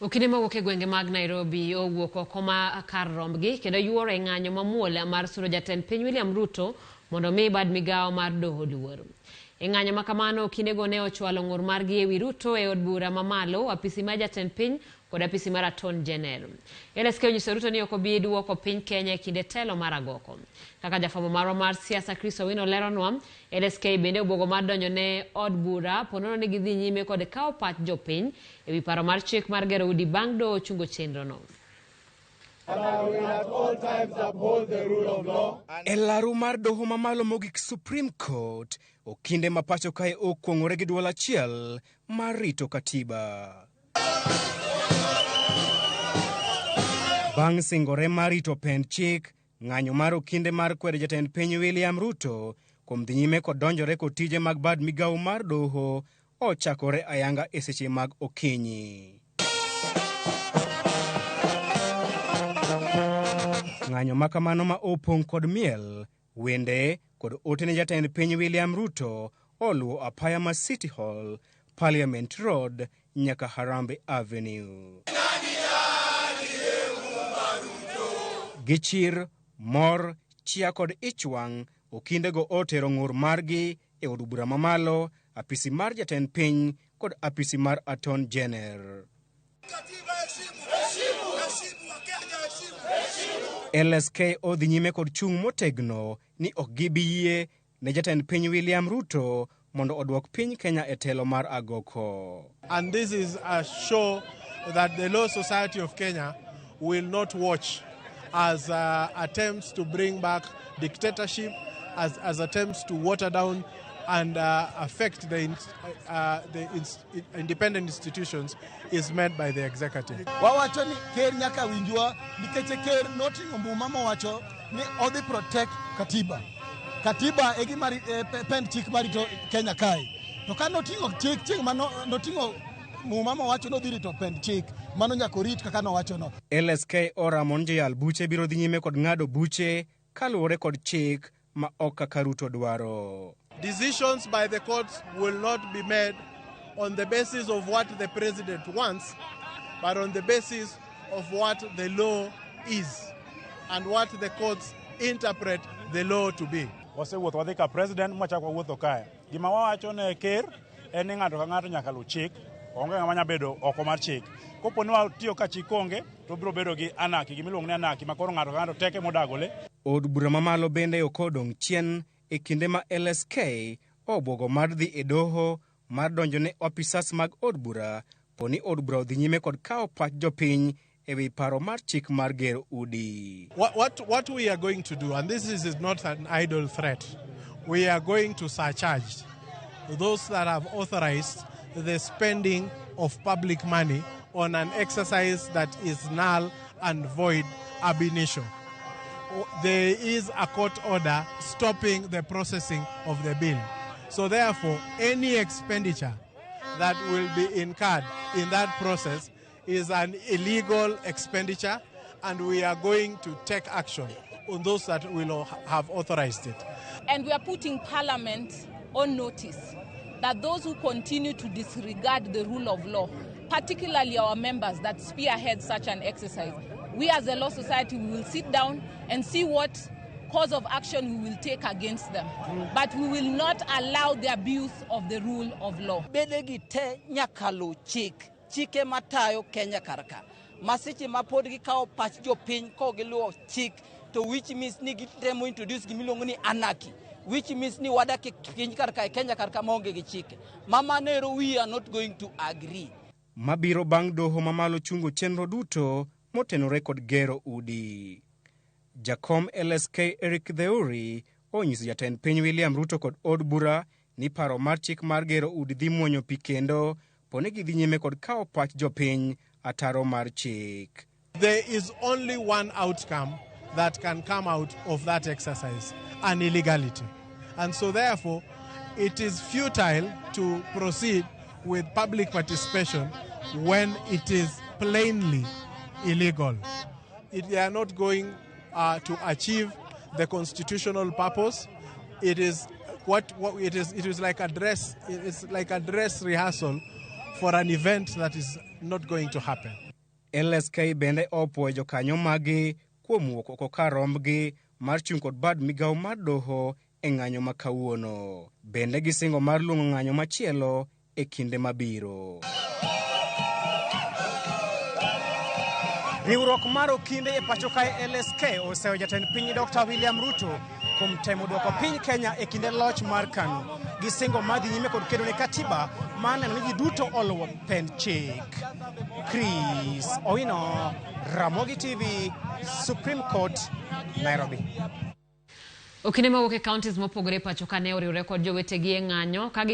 Okinde mawuok e gwenge mag Nairobi owuok oko ma kar rombgi kendo yuoro e ng'anyo mamuol mar suro jatend piny William Ruto mondo omi bad migawo mar doho luor. E ng'anyo ma kamano okindego ne ochwalo ng'ur margi ewi Ruto e od bura mamalo, apisi mar jatend piny kod apisi mar Attorney General. LSK onyiso Ruto ni ok obi duoko piny Kenya e kinde telo mar agoko. Kaka jafwambo marwa mar siasa Chris Owino leronwa, LSK bende obwogo mar donjo ne od bura ponono ni gidhi nyime kod kawo pach jopiny ewi paro mar chik mar gero udi bang' doho chungo chenrono. E laru mar doho mamalo mogik Supreme Court, okinde ma pacho kae okuong'ore gi duol achiel mar rito katiba. Bang' singore mar rito pend chik, ng'anyo mar okinde mar kwedo jatend piny William Ruto kuom dhi nyime kod donjore kod tije mag bad migawo mar doho ochakore ayanga e seche mag okinyi. Ng'anyo ma kamano ma opong' kod miel, wende kod ote ne jatend piny William Ruto oluwo apaya ma City Hall, Parliament Road nyaka Harambee Avenue. Gi chir, mor, chia kod ich wang', okindego otero ng'ur margi e od bura mamalo, apisi mar jatend piny kod apisi mar Attorney General. LSK odhi nyime kod chung' motegno ni ok gibi yie ne jatend piny William Ruto mondo oduok piny Kenya e telo mar agoko. And this is a show that the Law Society of Kenya will not watch as attempts to bring back dictatorship, as attempts to water down and affect the independent institutions is made by the executive. Wawacho ni ker nyaka winjwa nikech ker noting'o muma mowacho ni odhi protect katiba. Katiba e gima pend chik marito Kenya kae. To ka noting'o chik chieng' ma noting'o muma mowacho nodhi rito pend chik, mano nyaka orit kaka nowachono. LSK oramo ni joyal buche biro dhi nyime kod ng'ado buche kaluwore kod chik ma ok kaka Ruto dwaro. Decisions by the courts will not be made on the basis of what the president wants, but on the basis of what the law is and what the courts interpret the law to be. Wasewuotho wadhi ka president mwachako wawuotho kae. Gima wawacho ne ker en ni ng'ato ka ng'ato nyaka luw chik, onge ng'ama nyalo bedo oko mar chik. Kopo ni watiyo ka chik onge, to biro bedo gi anarchy, gimiluongo ni anarchy ma koro ng'ato ka ng'ato teke modagole. Od bura mamalo bende ok odong' chien e kinde ma LSK obwogo mar dhi e doho mar donjo ne opisas mag od bura po ni od bura odhi nyime kod kawo pach jopiny e wi paro mar chik mar gero udi. What we are going to do, and this is not an idle threat, we are going to surcharge those that have authorized the spending of public money on an exercise that is null and void ab initio. There is a court order stopping the processing of the bill. So therefore, any expenditure that will be incurred in that process is an illegal expenditure, and we are going to take action on those that will have authorized it. And we are putting Parliament on notice that those who continue to disregard the rule of law, particularly our members that spearhead such an exercise, we as a Law Society, we will sit down and see what course of action we will take against them. But we will not allow the abuse of the rule of law. Bedegi te nyaka luw chik, chike matayo Kenya kar ka. Ma seche ma pod gikawo pach jopiny kok giluwo chik to which means ni gitemo introduce gimiluongo ni anarchy, which means ni wadak e piny kar ka e Kenya kar ka maonge gi chike. Ma mano ero we are not going to agree. Mabiro bang' doho mamalo chungo chenro duto motenore kod gero udi. Jakom LSK Eric Theuri onyiso jatend piny William Ruto kod od bura ni paro mar chik mar gero udi dhi muonyo pi kendo poni gidhi nyime kod kawo pach jopiny ataro mar chik. There is only one outcome that can come out of that exercise, an illegality. And so therefore, it is futile to proceed with public participation when it is plainly illegal. They are not going to achieve the constitutional purpose. It is what it is like a dress, it is like a dress rehearsal for an event that is not going to happen. LSK bende opuoyo jokanyo maggi kuom wuok oko kar rombgi mar chung' kod bad migawo mar doho e ng'anyo ma kawuono. Bende gisingo mar luongo ng'anyo machielo e kinde mabiro. Riwruok mar okinde e pacho kae LSK oseyo jatend piny Dr. William Ruto kuom temo duoko piny Kenya e kinde loch mar KANU gi singo mar dhi nyime kod kedo ne katiba mar neno ni ji duto oluwo pend chik. Chris Owino, Ramogi TV, Supreme Court, Nairobi. Okinde mawuok e counties mopogore e pacho ka ne oriwre kod jowetegi e ng'anyo ka